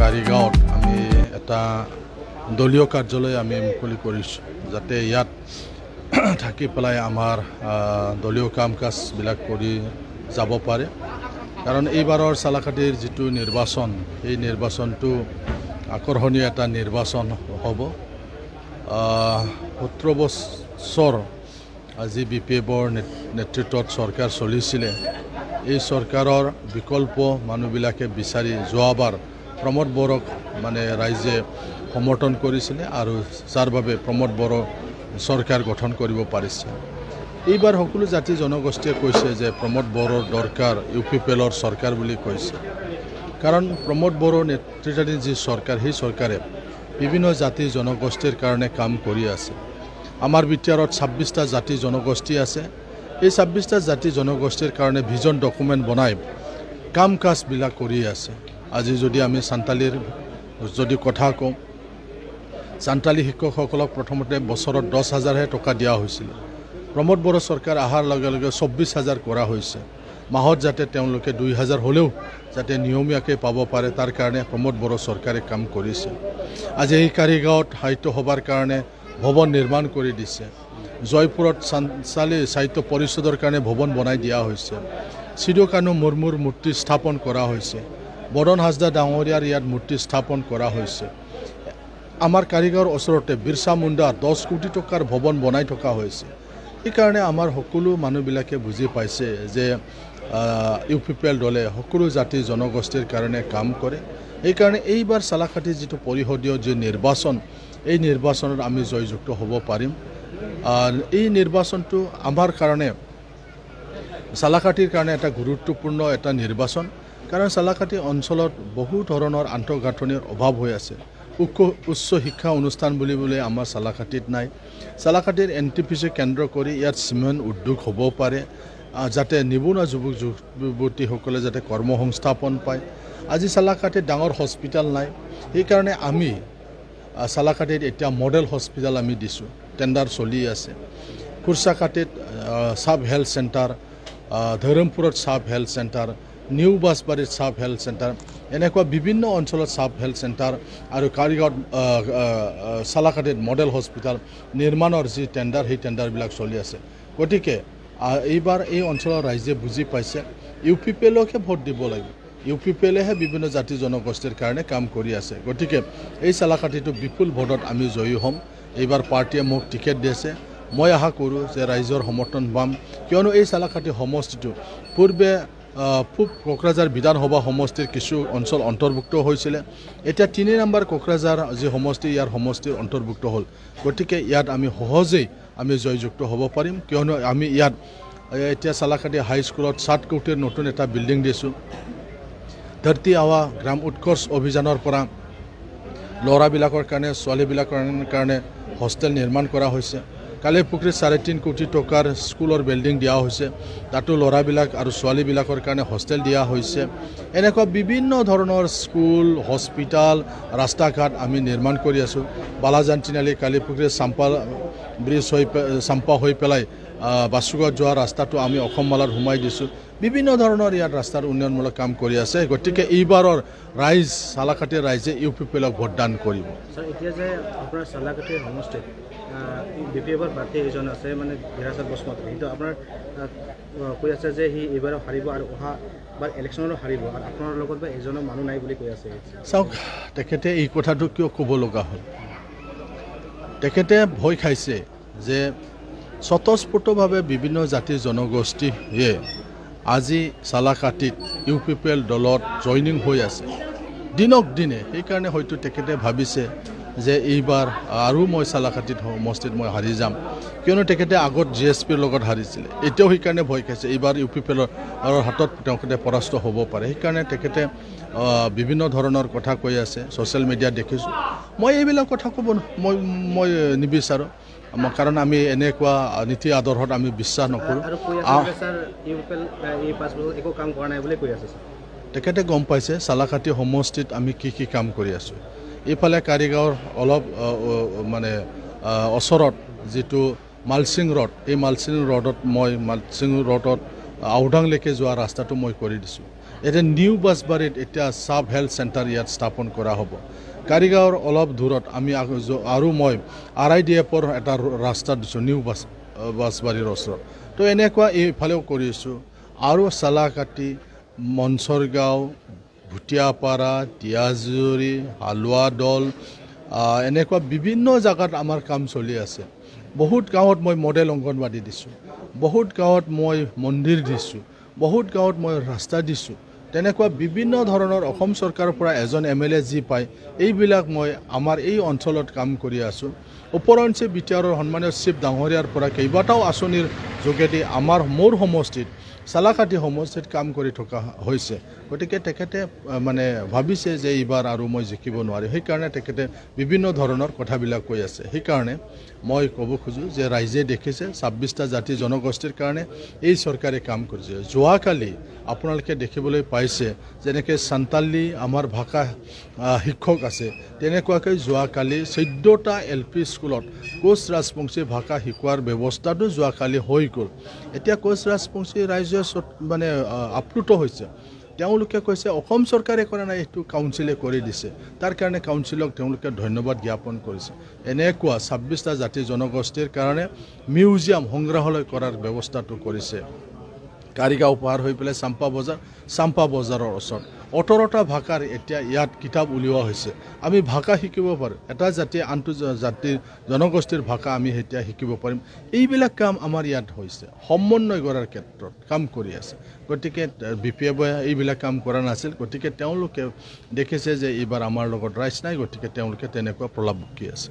কাৰিগাঁৱত আমি এটা দলীয় কাৰ্যালয় আমি মুকলি কৰিছোঁ, যাতে ইয়াত থাকি পেলাই আমাৰ দলীয় কাম কাজবিলাক কৰি যাব পাৰে। কাৰণ এইবাৰৰ চালাকাটিৰ যিটো নিৰ্বাচন, এই নিৰ্বাচনটো আকৰ্ষণীয় এটা নিৰ্বাচন হ'ব। 17 বছৰ আজি বি পি এফৰ নেতৃত্বত চৰকাৰ চলিছিলে। এই চৰকাৰৰ বিকল্প মানুহবিলাকে বিচাৰি যোৱাবাৰ প্ৰমোদ বড়োক মানে ৰাইজে সমৰ্থন কৰিছিলে আৰু যাৰ বাবে প্ৰমোদ বড়ো চৰকাৰ গঠন কৰিব পাৰিছে। এইবাৰ সকলো জাতি জনগোষ্ঠীয়ে কৈছে যে প্ৰমোদ বড়োৰ দৰকাৰ, ইউ পি পি এলৰ চৰকাৰ বুলি কৈছে। কাৰণ প্ৰমোদ বড়ো নেতৃত্বাধীন যি চৰকাৰ, সেই চৰকাৰে বিভিন্ন জাতি জনগোষ্ঠীৰ কাৰণে কাম কৰি আছে। আমাৰ বি টি আৰত 26টা জাতি জনগোষ্ঠী আছে। এই 26টা জাতি জনগোষ্ঠীৰ কাৰণে ভিজন ডকুমেণ্ট বনাই কাম কাজবিলাক কৰি আছে। আজি যদি আমি চান্তালীৰ যদি কথা কওঁ, চান্তালী শিক্ষকসকলক প্ৰথমতে বছৰত 10,000হে টকা দিয়া হৈছিল। প্ৰমোদ বড়ো চৰকাৰ অহাৰ লগে লগে 24,000 কৰা হৈছে। মাহত যাতে তেওঁলোকে 2,000 হ'লেও যাতে নিয়মীয়াকৈ পাব পাৰে, তাৰ কাৰণে প্ৰমোদ বড়ো চৰকাৰে কাম কৰিছে। আজি এই কাৰিগাঁৱত সাহিত্য সভাৰ কাৰণে ভৱন নিৰ্মাণ কৰি দিছে। জয়পুৰত চান্তালী সাহিত্য পৰিষদৰ কাৰণে ভৱন বনাই দিয়া হৈছে। সিধু কানু মুৰ্মুৰ মূৰ্তি স্থাপন কৰা হৈছে। বদন হাজদা ডাঙৰীয়াৰ ইয়াত মূৰ্তি স্থাপন কৰা হৈছে। আমাৰ কাৰিগাঁৱৰ ওচৰতে বিৰচা মুণ্ডা 10 কোটি টকাৰ ভৱন বনাই থকা হৈছে। সেইকাৰণে আমাৰ সকলো মানুহবিলাকে বুজি পাইছে যে ইউ পি পি এল দলে সকলো জাতি জনগোষ্ঠীৰ কাৰণে কাম কৰে। সেইকাৰণে এইবাৰ চালাকাটিৰ যিটো পৰিষদীয় যি নিৰ্বাচন, এই নিৰ্বাচনত আমি জয়যুক্ত হ'ব পাৰিম। এই নিৰ্বাচনটো আমাৰ কাৰণে, চালাকাটিৰ কাৰণে এটা গুৰুত্বপূৰ্ণ এটা নিৰ্বাচন। কাৰণ চালাকাটি অঞ্চলত বহু ধৰণৰ আন্তঃগাঁথনিৰ অভাৱ হৈ আছে। উচ্চ শিক্ষা অনুষ্ঠান বুলিবলৈ আমাৰ চালাকাটিত নাই। চালাকাটিৰ এন টি পি চি কেন্দ্ৰ কৰি ইয়াত চিমেণ্ট উদ্যোগ হ'ব পাৰে, যাতে নিবনুৱা যুৱক যুৱতীসকলে যাতে কৰ্মসংস্থাপন পায়। আজি চালাকাটিত ডাঙৰ হস্পিটেল নাই, সেইকাৰণে আমি চালাকাটিত এতিয়া মডেল হস্পিটেল আমি দিছোঁ, টেণ্ডাৰ চলি আছে। কুৰ্চাকাটিত চাব হেল্থ চেণ্টাৰ, ধৰমপুৰত চাব হেল্থ চেণ্টাৰ, নিউ বাছবাৰীত চাব হেল্থ চেণ্টাৰ, এনেকুৱা বিভিন্ন অঞ্চলত চাব হেল্থ চেণ্টাৰ আৰু কাৰিগাঁৱত চালাকাটিত মডেল হস্পিটেল নিৰ্মাণৰ যি টেণ্ডাৰ, সেই টেণ্ডাৰবিলাক চলি আছে। গতিকে এইবাৰ এই অঞ্চলৰ ৰাইজে বুজি পাইছে ইউ পি পি এলকহে ভোট দিব লাগিব। ইউ পি পি এলেহে বিভিন্ন জাতি জনগোষ্ঠীৰ কাৰণে কাম কৰি আছে। গতিকে এই চালাকাটিটো বিপুল ভোটত আমি জয়ী হ'ম। এইবাৰ পাৰ্টীয়ে মোক টিকেট দিছে। মই আশা কৰোঁ যে ৰাইজৰ সমৰ্থন পাম, কিয়নো এই চালাকাটি সমষ্টিটো পূৰ্বে পূব কোকৰাঝাৰ বিধানসভা সমষ্টিৰ কিছু অঞ্চল অন্তৰ্ভুক্ত হৈছিলে। এতিয়া 3 নম্বৰ কোকৰাঝাৰ যি সমষ্টি, ইয়াৰ সমষ্টিৰ অন্তৰ্ভুক্ত হ'ল। গতিকে ইয়াত আমি সহজেই আমি জয়যুক্ত হ'ব পাৰিম, কিয়নো আমি ইয়াত এতিয়া চালাকাটি হাইস্কুলত 7 কোটিৰ নতুন এটা বিল্ডিং দিছোঁ। ধৰতী আৱা গ্ৰাম উৎকৰ্ষ অভিযানৰ পৰা ল'ৰাবিলাকৰ কাৰণে, ছোৱালীবিলাকৰ কাৰণে হোষ্টেল নিৰ্মাণ কৰা হৈছে। কালিপুখুৰীত 3.5 কোটি টকাৰ স্কুলৰ বিল্ডিং দিয়া হৈছে, তাতো ল'ৰাবিলাক আৰু ছোৱালীবিলাকৰ কাৰণে হোষ্টেল দিয়া হৈছে। এনেকুৱা বিভিন্ন ধৰণৰ স্কুল, হস্পিটেল, ৰাস্তা ঘাট আমি নিৰ্মাণ কৰি আছোঁ। বালাজান তিনিআলি, কালিপুখুৰীত চাম্পা ব্ৰিজ হৈ চাম্পা হৈ পেলাই বাচুগাঁৱত যোৱা ৰাস্তাটো আমি অসমমালাত সোমাই দিছোঁ। বিভিন্ন ধৰণৰ ইয়াত ৰাস্তাৰ উন্নয়নমূলক কাম কৰি আছে। গতিকে এইবাৰৰ ৰাইজ, চালাকাটিৰ ৰাইজে ইউ পি পি এলক ভোটদান কৰিব। এতিয়া যে আপোনাৰ চালাকাটিৰ সমষ্টিত বি পি এফৰ প্ৰাৰ্থী এজন আছে, মানে ধীৰাচাঁদ বসুমতাৰী, কিন্তু আপোনাৰ কৈ আছে যে সি এইবাৰো হাৰিব আৰু অহা বাৰ ইলেকশ্যনতো হাৰিব, আৰু আপোনাৰ লগত বা এজনো মানুহ নাই বুলি কৈ আছে। চাওক, তেখেতে এই কথাটো কিয় ক'ব লগা হ'ল? তেখেতে ভয় খাইছে যে স্বতঃস্ফূৰ্তভাৱে বিভিন্ন জাতি জনগোষ্ঠীয়ে আজি চালাকাটিত ইউ পি পি এল দলত জইনিং হৈ আছে দিনক দিনে। সেইকাৰণে হয়তো তেখেতে ভাবিছে যে এইবাৰ আৰু মই চালাকাটিত সমষ্টিত মই হাৰি যাম, কিয়নো তেখেতে আগত জি এছ পিৰ লগত হাৰিছিলে। এতিয়াও সেইকাৰণে ভয় খাইছে এইবাৰ ইউ পি পি এলৰ হাতত তেখেতে পৰাস্ত হ'ব পাৰে। সেইকাৰণে তেখেতে বিভিন্ন ধৰণৰ কথা কৈ আছে, ছ'চিয়েল মিডিয়াত দেখিছোঁ। মই এইবিলাক কথা ক'ব মই নিবিচাৰোঁ, কাৰণ আমি এনেকুৱা নীতি আদৰ্শত আমি বিশ্বাস নকৰোঁ। তেখেতে গম পাইছে চালাকাটি সমষ্টিত আমি কি কি কাম কৰি আছোঁ। এইফালে কাৰিগাঁৱৰ অলপ মানে ওচৰত যিটো মালচিং ৰোড, এই মালচিং ৰোডত মই মালচিং ৰোডত আউডাংলৈকে যোৱা ৰাস্তাটো মই কৰি দিছোঁ। এতিয়া নিউ বাছবাৰীত এতিয়া ছাব হেল্থ চেণ্টাৰ ইয়াত স্থাপন কৰা হ'ব। কাৰিগাঁৱৰ অলপ দূৰত আমি আৰু মই RIDFৰ এটা ৰাস্তা দিছোঁ নিউ বাছবাৰীৰ ওচৰত। তো এনেকুৱা এইফালেও কৰিছোঁ। আৰু চালাকাটি, মনচৰগাঁও, ভুটীয়াপাৰা, তিয়াজুৰি, হালোৱাদল, এনেকুৱা বিভিন্ন জেগাত আমাৰ কাম চলি আছে। বহুত গাঁৱত মই মডেল অংগনবাদী দিছোঁ, বহুত গাঁৱত মই মন্দিৰ দিছোঁ, বহুত গাঁৱত মই ৰাস্তা দিছোঁ। তেনেকুৱা বিভিন্ন ধৰণৰ অসম চৰকাৰৰ পৰা এজন MLA যি পায় এইবিলাক মই আমাৰ এই অঞ্চলত কাম কৰি আছোঁ। ওপৰঞ্চি BTRৰ সন্মানীয় চিফ ডাঙৰীয়াৰ পৰা কেইবাটাও আঁচনিৰ যোগেদি আমাৰ মোৰ সমষ্টিত চালাকাটি সমষ্টিত কাম কৰি থকা হৈছে। গতিকে তেখেতে মানে ভাবিছে যে এইবাৰ আৰু মই জিকিব নোৱাৰিম, সেইকাৰণে তেখেতে বিভিন্ন ধৰণৰ কথাবিলাক কৈ আছে। সেইকাৰণে মই ক'ব খোজোঁ যে ৰাইজে দেখিছে 26টা জাতি জনগোষ্ঠীৰ কাৰণে এই চৰকাৰে কাম কৰিছে। যোৱাকালি আপোনালোকে দেখিবলৈ পাইছে যেনেকৈ চান্তালী আমাৰ ভাষা শিক্ষক আছে, তেনেকুৱাকৈ যোৱাকালি 14টা LP স্কুলত কোচ ৰাজবংশী ভাষা শিকোৱাৰ ব্যৱস্থাটো যোৱাকালি হৈ গ'ল। এতিয়া কোচ ৰাজবংশী ৰাইজে মানে আপ্লুত হৈছে। তেওঁলোকে কৈছে অসম চৰকাৰে কৰা নাই, এইটো কাউন্সিলে কৰি দিছে। তাৰ কাৰণে কাউন্সিলক তেওঁলোকে ধন্যবাদ জ্ঞাপন কৰিছে। এনেকুৱা 26টা জাতি জনগোষ্ঠীৰ কাৰণে মিউজিয়াম সংগ্ৰহালয় কৰাৰ ব্যৱস্থাটো কৰিছে। কাৰিগাঁও পাৰ হৈ পেলাই চাম্পা বজাৰ, চাম্পা বজাৰৰ ওচৰত 18টা ভাষাৰ এতিয়া ইয়াত কিতাপ উলিওৱা হৈছে। আমি ভাষা শিকিব পাৰোঁ, এটা জাতিয়ে আনটো জাতিৰ জনগোষ্ঠীৰ ভাষা আমি এতিয়া শিকিব পাৰিম। এইবিলাক কাম আমাৰ ইয়াত হৈছে, সমন্বয় কৰাৰ ক্ষেত্ৰত কাম কৰি আছে। গতিকে BPF এইবিলাক কাম কৰা নাছিল, গতিকে তেওঁলোকে দেখিছে যে এইবাৰ আমাৰ লগত ৰাইজ নাই, গতিকে তেওঁলোকে তেনেকুৱা প্ৰলাপ বকি আছে।